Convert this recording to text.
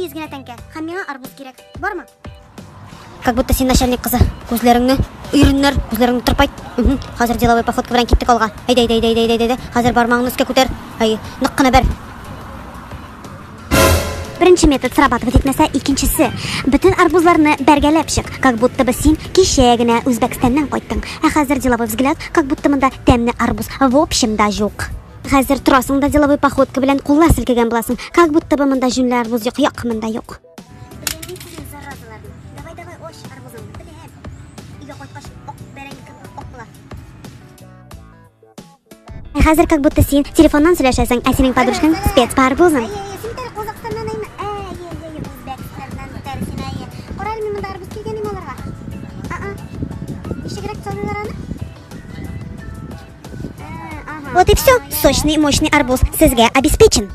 200 генә тәңкә. Һәм миңа арбуз кирәк. Бармы? Как будто син начальник кызы. Күзләреңне иреннәр, күзләреңне тырпайт. Хәзер деловой походка белән киттек алга. Әйдә, әйдә, әйдә, әйдә, әйдә. Хәзер бармагыңны өскә күтәр. Әй, нык кына бәр. Беренче метод срабатывать итмәсә, икенчесе. Бөтен арбузларны бәргәләп чык, как будто бы син кичә генә Үзбәкстаннан кайттың. Ә хәзер деловой взгляд, как будто монда тәмле арбуз в общем да юк. Хәзер торасың да деловой походка белән куллар селкегән буласың, как будто бы монда җүнле арбуз юк, юк монда юк. Беләм мин сезнең заразаларны. Давай, давай, оч арбузыңны. Беләм. Өйгә кайткач, ак бәрәңге кебек ак була. Ә хәзер как будто син телефоннан сөйләшәсең, ә синең подружкаң спец по арбузам. Әй, син тәр Казахстаннан әйме? Әй, әй, әй, Үзбәкстаннан тәр син, әй. Кара әле, мин монда арбуз килгән идем аларга. А-а. Ничегрәк саныйлар аны? Вот и все. Сочный, мощный арбуз сезгә обеспечен.